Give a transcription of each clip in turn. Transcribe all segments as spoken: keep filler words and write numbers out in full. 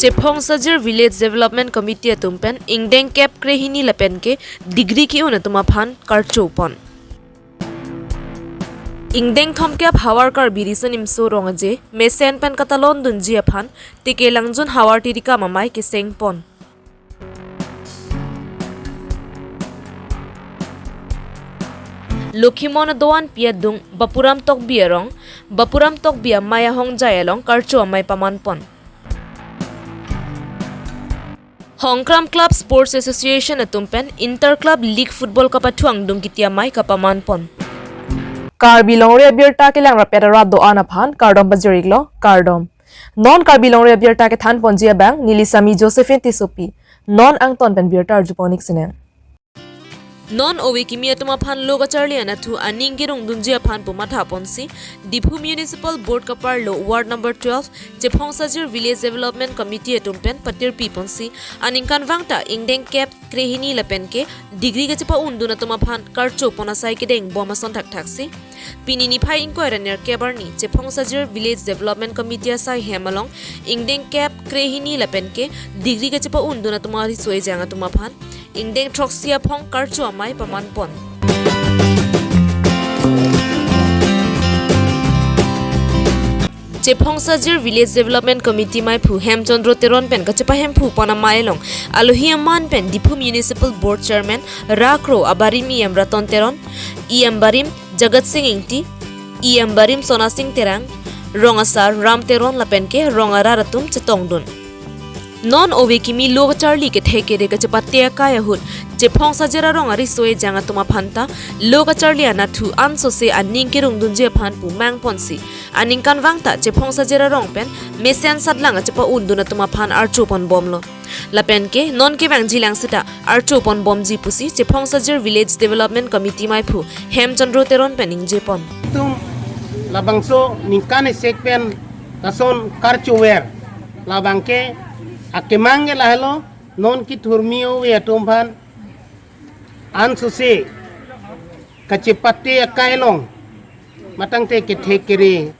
Chephong Sajir Village Development Committee atum pen ingdeng kep krehini lapen ke degree ke-un atum aphan karcho pon. Ingdeng thomkep Havar Karbi Riso Nimso Rong Aje mesen pen katalon dunji aphan Teke Langjun Havar Terikam Amei keseng pon. Lokhimon Doanpi adung Bapuram Tokbi arong, Bapuram Tokbi amei ahongjai along karcho amei paman pon. Hongkram Club Sports Association atum pen Inter Club League Football kapathuang dungkiti amei kapaman pon. Karbi Longri Abirta kelang rapet arat do-an aphan kardom pajir-iklo, kardom. Non Karbi Longri Abirta kethan ponji abang neli Sami Josephine Tissopi. Non angton pen birta arju pon-ik sinang. Non ove kimi atum aphan lo kacharli anatthu aning kerung dunji aphan pu matha ponsi Diphu Municipal Board kaparlo Ward number twelve Chephong Sajir Village Development Committee atum pen patirpi ponsi aningkanvang ta ingdeng kep krehini lapen ke degree kachepa-un dun atum aphan karcho pon asai kedeng bom ason thakthaksi pini niphai ingkoi ra nerkep arni Chephong Sajir Village Development Committee asai hem along ingdeng kep krehini lapen ke degree kachepa-un dun atum ariso ejang atum aphan ingdeng throksi aphong karcho amei paman pon. Chephong Sajir Village Development Committee meiphu Hemchandra Teron pen kachepahemphu pon amei along alohi aman pen Diphu Municipal Board Chairman Rakro abarim E M Raton Teron, E M barim Jagat Sing Ingti, E M barim Sona Sing Terang, Rong Asar Ram Teron lapen ke rong arat atum chetongdun. Non ove kimi lo kacharli kethek kere kachepate akai ahut Chephong Sajir arong ariso ejang atum aphan ta lo kacharli anatthu ansose aning kerung dunji aphan pu mang ponsi aningkanvang ta Chephong Sajir arong pen mesen satlang kachepa-un dun atum aphan archo pon bomlo. Lapen ke non kevangji lang seta archo pon bomji pusi Chephong Sajir Village Development Committee meiphu Hemchandra Teron pen ningje pon. Tum labangso ningkan isek pen lason karcho ver. Labang ke akemang ke lahelo non kethurmi ove atum aphan ansose kachepate akai along matangte kethek kere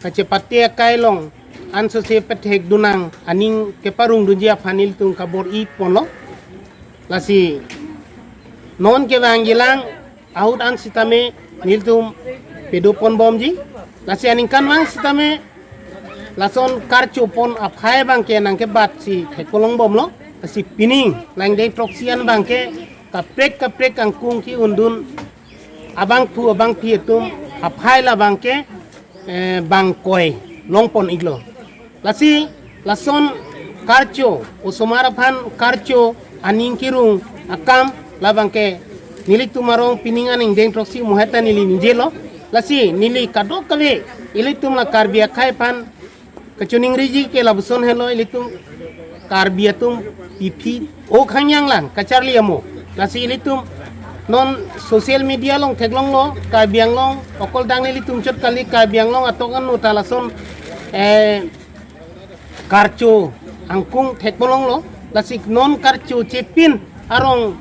kachepate akai along ansose pethek dun nang aning keparung dunji aphan nelitum kabor-i ponlo. Lasi non kevangji lang ahut an sitame nelitum pedo pon bomji. Lasi aningkanvang sitame lason karcho pon aphai abang ke nangkebatsi thek pon long bomlo. Lasi pining la ingdeng throksi an abang ke kaprek kaprek kangkung ke-un dun abangphu abangphi atum aphai labang ke, eh, bang koi long pon-iklo. Lasi lason karcho, osomar aphan karcho aning kerung akam labang ke nelitum arong pining an ingdeng throksi mo heta neli ningjelo. Lasi neli kadokave ilitum la Karbi akhei aphan kachoningriji ke lapuson helo, ilitum Karbi atum pipi o khangyang lang kacharli amo. Lasi ilitum non social media along theklonglo, Karbi Anglong okol dang ilitum chot kali, Karbi Anglong atok an uta lason, eh, karcho angkung thek pon longlo. Lasi non karcho chepin arong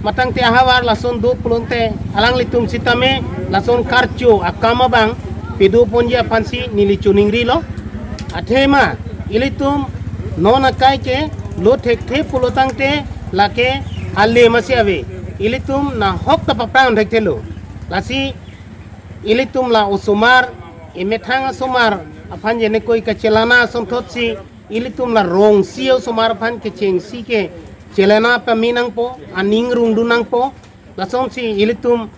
matangte ahavar lason do pulote alanglitum sitame lason karcho akam abang pedo ponji aphansi neli choningrilo. Athema ilitum non akai ke lo thekthe pulo tangte lake ale masi ave. Ilitum nahok ta paprang thekthelo. Lasi ilitum la osomar, emethang asomar aphan jenekoi kachelana asonthotsi ilitum la rong si osomar aphan kechengsi ke chelana pame nangpo, aning rungdun nangpo. Lasonsi ilitum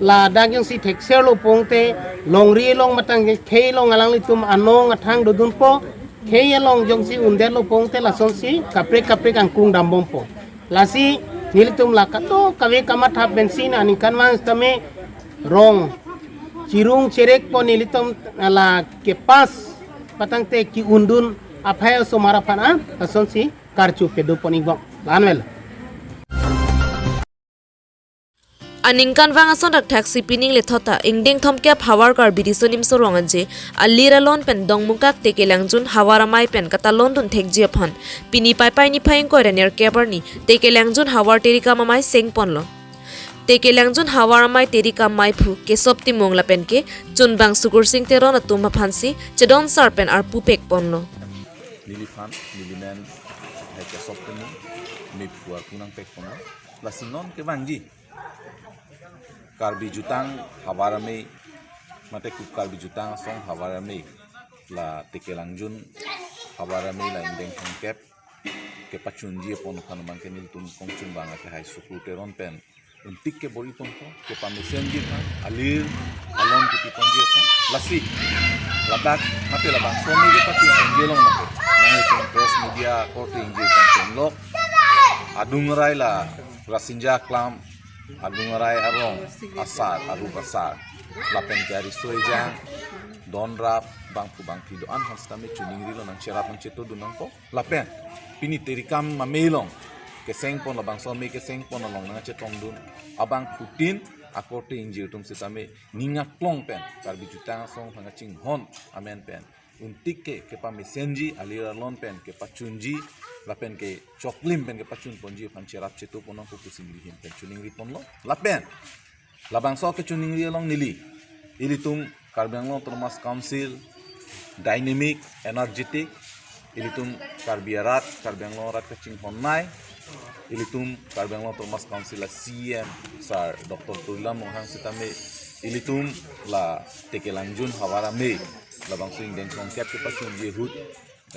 ladak jongsi thekserlo pongte longri along matang khei along alanglitum anong athang dodunpo, khei along jongsi undetlo pongte lasonsi kaprek kaprek angkung dambompo. Lasi nelitum la kadokave kamathap pensi na aningkanvang sitame rong chirung cherek pon nelitum la kepas patangte ke-undun aphai osomar aphan a lasonsi karcho pedo pon-ikbom. Lanvel. Aningkanvang ason thakthaksi pining lethot ta ingdeng thomkep Havar Karbi Riso Nimso Rong Aje alir alon pen Dongmukak Teke Langjun Havar Amei pen katalon dun thekji aphan pini Paipai niphai ingkoi ra nerkep arni Teke Langjun Havar Terikam Amei seng ponlo. Teke Langjun Havar Amei Terikam meiphu Kesop Timung lapen ke chunbang Sukursing Teron atum aphansi chedon sar pen arpu pek ponlo. Neliphan, nelimen, hai kesop temu, mephuar kunang pek kono. Lasi non kevangji Karbi Jutang Havar Amei, mate Kuki Karbi Jutang Asong Havar Amei, la Tekelangjun Havar Amei la ingdeng thomkep kepachunji apon aphan abang ke nelitum kongchun abang ke hai Sukru Teron pen untik ke bor-i ponpo, kepamesenji aphan, alir alon kepi ponji aphan. Lasi ladak mate labangso amei kepachun ponji along mate nangtum press media korte ingje ponlok, adung arai la Rasinja Klam, adung arai arong asar, arup asar, lapen ke ariso ejang, don rap, bangphu bangphi do-an aphan sitame choningrilo, nangcherap nangchetodun nangpo. Lapen pini Terikam amei along keseng pon, labangso amei keseng pon along nangchetongdun abangphutin akorte ingjir atum sitame ning aklong pen Karbi Jutang Asong aphan kachinghon amen pen untik ke kepamesenji, alir alon pen kepachunji, lapen ke choklim pen kepachun ponji aphan cherap cheto pon nangpo pusi neli ahin pen choningri ponlo. Lapen labangso kechoningri along neli, ilitum Karbi Anglong Autonomous Council, dynamic, energetic, ilitum Karbi arat, Karbi Anglong arat kachinghonnei, ilitum Karbi Anglong Autonomous Council a C E M Sir Doctor Tuliram Ronghang sitame, ilitum la Tekelangjun Havar Amei, labangso ingdeng thomkep kepachunji ahut,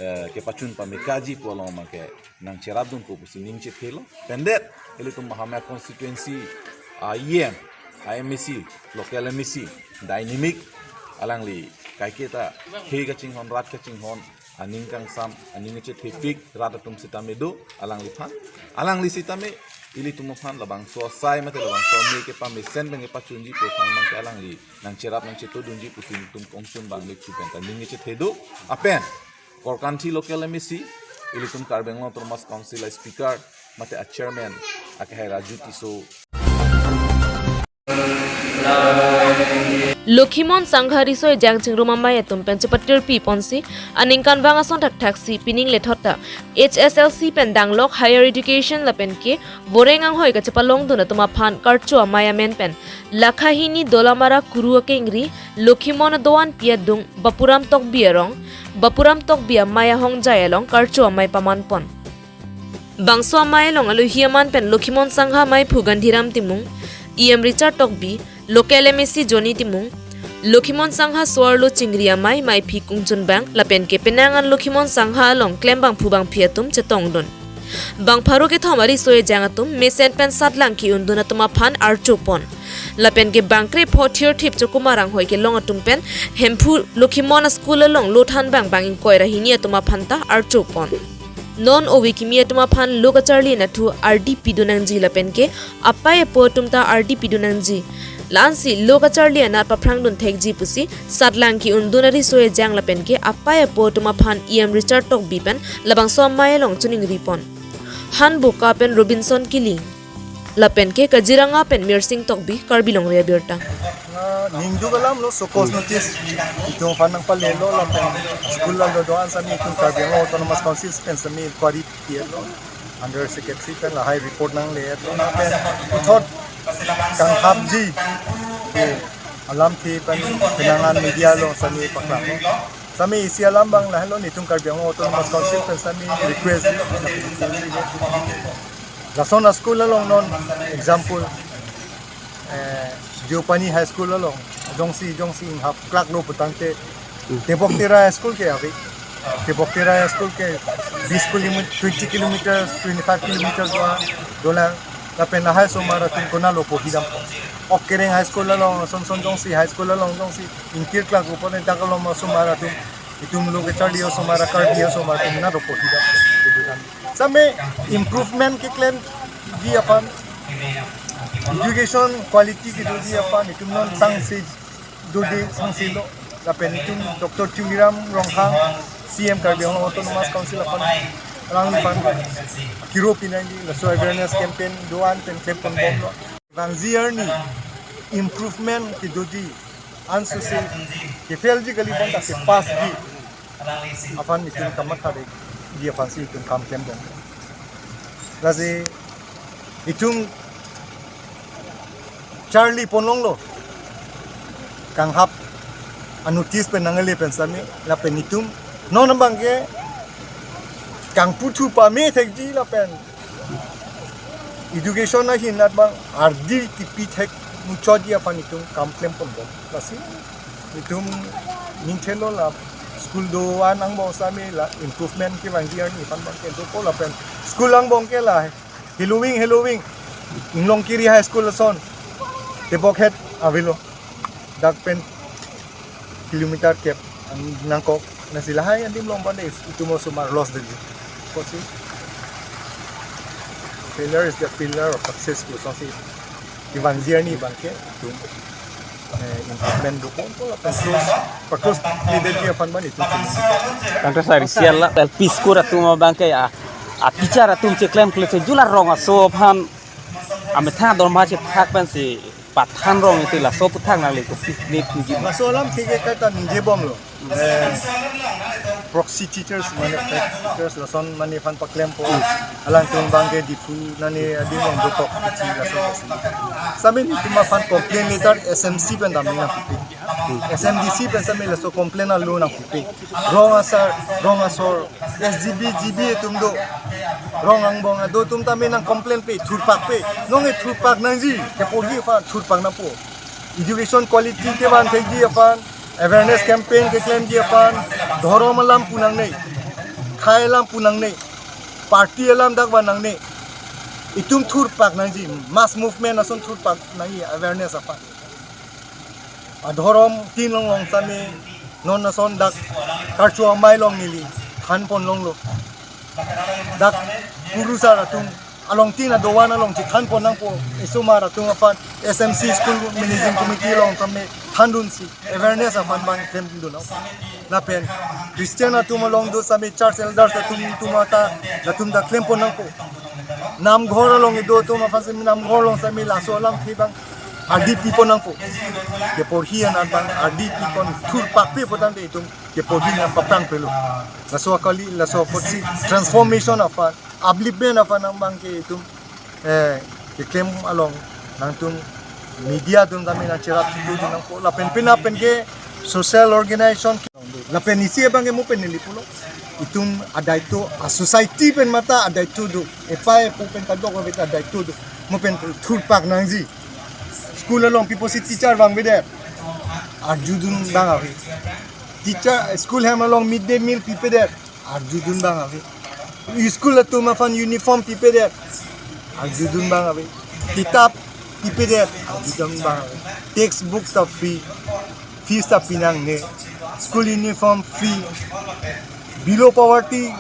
eh, kepachun pamekaji pu along abang ke nangcherapdunpo pusi ning chethelo. Pendet ilitum Mahamaya constituency a E M, a M A C, local M A C, dynamic, alangli kaiketa he kachinghon, rat kachinghon, aning kangsam, aning kachethepik rat atum sitame do, alangliphan. Alangli sitame ilitum aphan labangso asai mate labangso amei kepamesen pen kepachunji pu aphan abang ke alangli nangcherap nangchetodunji pusi nelitum kongchun abang le chu pen ta ning chethe do. Apen Korkanthi local M A C, ilitum Karbi Anglong Autonomous Council a speaker mate a chairman akehai Raju Tisso. Lokhimon Sangha riso ejang chingrum amei atum pen chepatirpi ponsi aningkanvang ason thakthaksi pining lethot ta H S L C pen danglok higher education lapen ke voreng anghoi kachepalongdun atum aphan karcho amei amen pen Lakhahini Dolamara Kuru akengri Lokhimon adoan pi adung Bapuram Tokbi arong, Bapuram Tokbi amei ahongjai along karcho amei paman pon. Bangso amei along alohi aman pen Lokhimon Sangha ameiphu Gandhiram Timung, E M Richard Tokbi, local M A C Johnny Timung, Lokhimon Sangha so-arlo chingri amei, meiphi kungchunbang lapen ke penang an Lokhimon Sangha along klem bangphu bangphi atum chetongdun. Bang pharo kethom ariso ejang atum mesen pen satlang ki-undun atum aphan archo pon. Lapen ke bang krepho thirthip chokumar anghoi kelong atum pen Hemphu Lokhimon a school along lothan bang bang ingkoi ra hini atum aphan ta archo pon. Non ove kimi atum aphan lo kacharli anathu ardi pidun nangji lapen ke apai apo atum ta ardi pidun nangji. La-ansi lo kacharli anat paphrangdun thekji pusi satlang ki-undun ariso ejang lapen ke apai apo atum aphan E M Richard Tokbi pen labangso amei along choningri pon. Hanboka pen Robinson Killing lapen ke Kaziranga pen Mirsing Tokbi, Karbi Longri Abirta. Ah, ningduk alam lo, show cause notice itum aphan nangpalelo lapen school along doan sami itum Karbi Anglong Autonomous Council pen sami inquiry pilo, under secretary pen lahai report nangle lapen puthot kanghapji ke alamthe pen penang an media along sami paklanglo. Sami isi alam abang lahelo, netum Karbi Anglong Autonomous Council pen sami request. Lason a school along non example, eh, Deopani High School along jongsi jongsi inghap klak lo putangte, Tebok Tera High School ke ave. Tebok Tera High School ke bis kilometer, twenty kilometers, twenty-five kilometers doa dolang. Lapen lahai osomar atum konatlo pohidam? Ok Kereng High School along, son son jongsi high school along jongsi ingkir klak upon dak along osomar atum, itum lo kacharli osomar, Karbi osomar atum konatlo pohidam? Sami improvement keklemji aphan, education quality kedoji aphan itum non sangse dode, sangse lo. Lapen itum Doctor Tuliram Ronghang, C E M Karbi Anglong Autonomous Council aphan, alangliphan kiro pinangji, laso awareness campaign doan pen klem ponbomlo. Vangji arni improvement kedoji, ansose ke-failji kali bonta ke-passji aphan itum kamatha dei, di aphansi itum kam klembom. Lasi itum charli ponlonglo, kanghap a notice pen nangle pen sami, lapen itum non abang ke kangpu thu pame thekji lapen education ahin anat abang ardi tipi thek muchotji aphan itum kam klem ponbom. Lasi itum ning thelo la school do-an angbong sitame la improvement kevangji arni aphan abang ke dopo lapen school angbong ke la heloving heloving Inglongkiri High School ason tebok het avelo. Dak pen kilometer kep nangkok, lasi lahai adim along abang ke itum osomar loss detji. Kosi failure is the pillar of success pu asonsi kevangji arni abang ke itum, eh, improvement dopo, pakros, pakros kledetji aphan abang itum. Doctor Sari, sial la L P school atum abang ke a, a teacher atum cheklemkle si jula rong aso aphan amethang dorma chethak pensi pathan rong iti laso aputhak nangli kopine puji. Laso alam thik ke ta ningjebomlo. Eh, proxy teachers, mane fake teachers lason mane aphan paklempo. Alangtum abang ke Diphu nane adim along dokok pusi laso pusi. Sitame netum aphan complaint letter S M C pen damji nangpupe. S M D C pen sitame laso complaint alo nangpupe. Rong asar, rong asor, S G B, G B atum do. Rong angbong ado atum tame nang complain pe, thurpak pe. Nonke thurpak nangji, keporhi aphan thurpak nangpo. Education quality kevan thekji aphan, awareness campaign keklemji aphan, dhorom alam pu nangne, khei alam pu nangne, party alam dak van nangne. Itum thurpak nangji, mass movement ason thurpak nangji, awareness aphan. Adhorom tin longlong sitame non ason dak Karcho Amei along neli thanpon longlo. Dak kurusar atum along tin adovan along chethanpon nangpo, esomar atum aphan S M C school managing committee along tame thandunsi awareness aphan abang klemdun nang. Lapen Christian atum along do sitame church elders atum atum ata latum ta klempon nangpo. Namghor along kedo atum aphan sitame namghor along sitame laso alam thik abang ardi pipon nangpo. Keporhi anat abang ardi pipon thurpak pe putangte itum keporhi nang paprang pelo. Laso akali, laso apotsi transformation aphan, upliftment aphan abang ke itum, eh, keklem along nangtum media atum tame nangcherap chitu nangpo lapen penap pen ke social organization lapen isi abang ke mo pen neli pulo. Itum adaito, a society pen mata adaito do. Epai epo pen kadokave ta adaito do. Mo pen thurpak nangji. School along piposi teacher vangvedet, arjudun abang ave. Teacher, school hem along midday meal pipedet, arjudun abang ave. School atum aphan uniform pipedet, arjudun abang ave. Kitap pipedet, arjudun abang ave. Textbook ta free, fees ta pinangne, school uniform free, below poverty,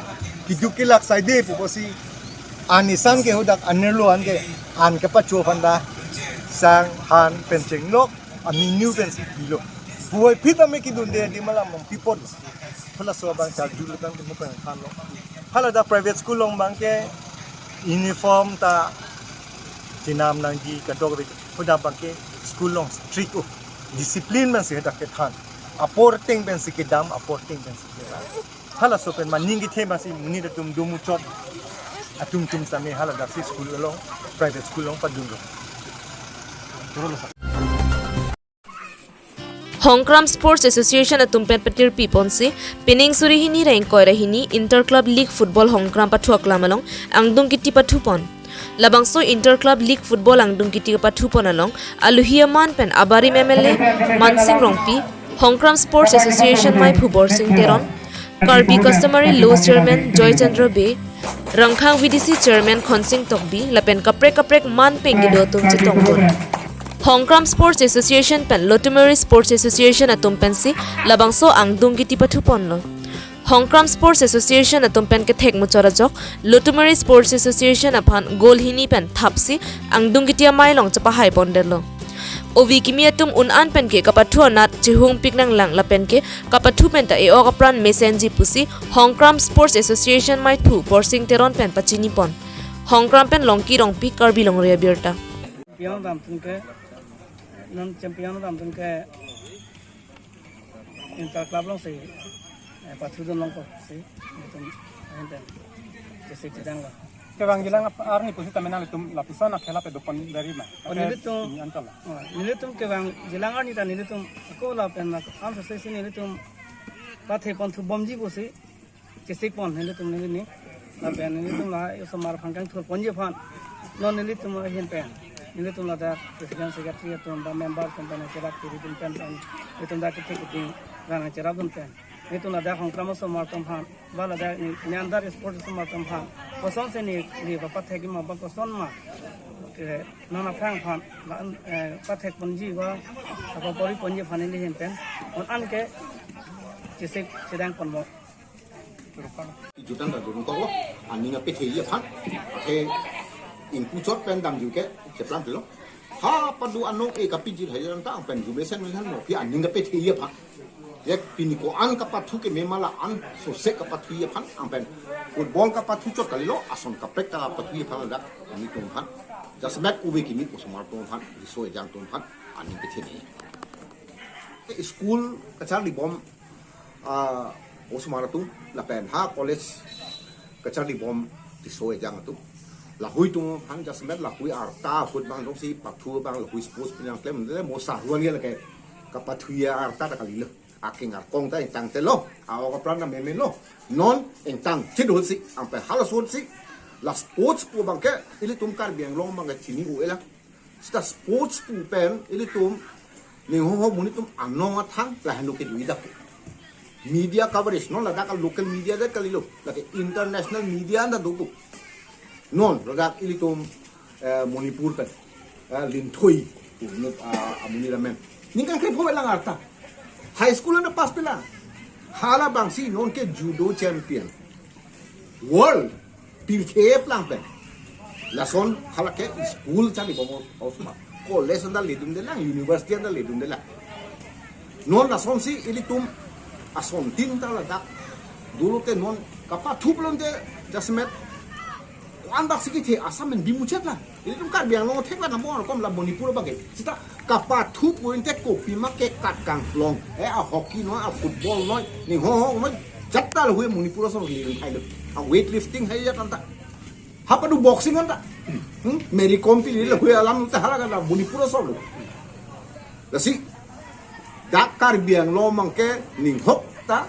keduk kelak saide puposi, an isan ke hadak anerlo an ke, an kepacho aphan ta sang han pen chenglok, aminu pensi pilo. Buhoi phit ame kedunde adim alam pipon. Halaso abang charju letang mo pen thanlo. Hala dak private school along abang ke uniform ta chenam nangji kadokave. Hadak abang ke school along strict o. Discipline pensi hadak kethan. Apor ateng pensi kedam, apor ateng pensi kedam. Halaso pen maning kethe masi monit atum do muchot atum atum sitame hala daksi school along, private school along padunlo. Hongkram Sports Association atum pen patirpi ponsi, pining suri hini ra ingkoi ra hini Inter Club League Football Hongkram pathu aklam along angdung kiti pathupon. Labangso Inter Club League Football angdung kiti pathupon along aluhi aman pen abarim M L A Mansing Rongpi, Hongkram Sports Association maiphu Borsing Teron, Karbi Customary Law Chairman Joy Chandra Bey, Rangkhang V D C Chairman Khonsing Tokbi lapen kaprek kaprek man pen kedo atum chetongpon. Hongkram Sports Association pen Lotumeri Sports Association atum pensi labangso angdung kiti pathuponlo. Hongkram Sports Association atum pen kethek muchot ajok Lotumeri Sports Association aphan goal hini pen thapsi angdung kiti amei along chepahai pondetlo. Ovi kimi atum un-an pen ke kapathu anat chehungpik nanglang lapen ke kapathu pen ta e-ok apran mesenji pusi Hongkram Sports Association maiphu Borsing Teron pen pachinipon. Hongkram pen Longki Rongpi, Karbi Longri Abirta. Champion dam atum ke, non champion dam atum ke Inter Club alongsi, eh, pathudun longpo si, itum, enten, chesik chedanglo. Kevang jilang ap-, arni pusi tame nanglitum lapuson akhela pe dopon dari ma? Oh, nelitum, ini antal la. Oh, nelitum kevang jilang arni ta nelitum ako lapen na am sese si nelitum pathe pon thubomji pusi, chesikpon nelitum neli ni. Lapen nelitum la osomar aphan kangthur ponji aphan non nelitum ahin pen, nelitum ladak president secretary atum ba member atum pen cherap kiri dun pen pen nelitum dak kethek kiding rang cherap dun pen nelitum ladak Hongkram osomar atum aphan ba ladak ne andar sport osomar atum aphan kosonsi ne ne ba pathek ma ba koson ma ke non aphrang aphan la, eh, pathek ponji ba apa pori ponji aphan neli ahin pen non anke chesik chedang ponmo. Jutan ta dun kok lo, aning kapathe aphan. He ingpu chot pen damju ke cheplang lo. Ha padu anong e kapijit hai anta pen jumesen mesen mo pi aning kapathe aphan. Yek pini ko-an kapathu ke mema la an sosek kapathu aphan angpen football kapathu chot kalilo, ason kaprek ta kapathu aphan dak nelitum aphan. Jasemet uve kimi osomar atum aphan, riso ejang atum aphan aning pathe ne. School kacharli bom, ah, osomar atum lapen ha college kacharli bom riso ejang atum. Lahui atum aphan jasemet lahui arta ahut abang jongsi pathu abang lahui sports pen nangklem le mo saruan ya lake kapathu arta ta kalilo. Aking arkong ta ingtang telo. Awa kapran na meme lo. Non ingtang chit ahutsi angpen halaso ahutsi la sports pu abang ke ilitum Karbi Anglong abang ke chini u ela. Seta sports pu pen ilitum ning ho ho amonit atum anong athang lahenlo kedo-i dak. Media coverage non ladak local media det kalilo, lake international media anta do. Non ladak ilitum, eh, Manipur pen, eh, Linthui, unut, ah, amonit amen. Ningkan krepho lang arta. High school anta pass pelang. Hala abangsi non ke judo champion. World pirthe aplang pen. Lason hala ke school charli bom osomar. College anta ledunde lang, university anta ledunde lang. Non lasonsi ilitum asontin ta ladak dolote non kapathu pulote jasemet ko-an baksi kethe asam pen bimuchet la. Ilitum Karbi Anglong thek la namo kom la Manipur abang ke. Seta kapathu pu inte kopima ke kat kangklong. Eh, a hockey noi, a football noi, ning ho ho noi, jat ta lahui Manipur ason ledun thailo. A weightlifting hai jat anta. Ha padu boxing anta. Hmm? Mary Kom pi lahui alam ta hala ka la Manipur ason lo. Lasi dak Karbi Anglong abang ke ning hok ta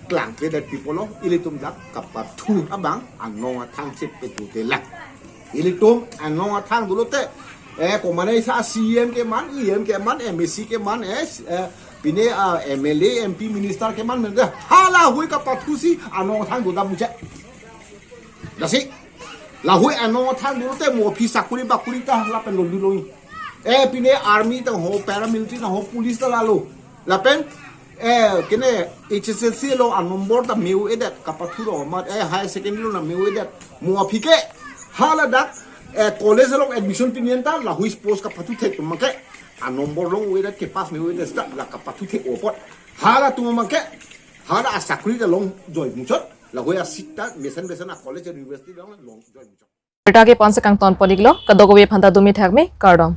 klangkledet pi pulo, ilitum dak kapathu abang anong athang chit pe tu te lang. Ilitum anong athang dolote, eh, komatne sa C M keman, E M keman, M A C keman, eh, s-, eh, pine, ah, M L A, M P, minister keman, men hala hui kapathusi anong athang do dammuchot. Lasi lahui anong athang dolote mo aphi sakuri bakuri ta lapen lo dun lo-i. Eh, pine army ta ho, paramilitary ta ho, police ta lalo. Lapen, eh, kene H S L C along a number ta me-o-edet, kapathu lo mat, eh, higher secondary along ta me-o-edet. Mo aphi ke haladak, eh, college along admission pini anta lahui sports kapathu thek atum abang ke a number long-o-edet, kepass me-o-edet seta la kapathu thek apot. Halatum abang ke hala asakuri ta long joi muchot, lahui a seat ta mesen mesen a college university long long joi muchot. Birta ke ponsi kangton pon-iklo, kadokave aphanta dumi thakmi, kardom.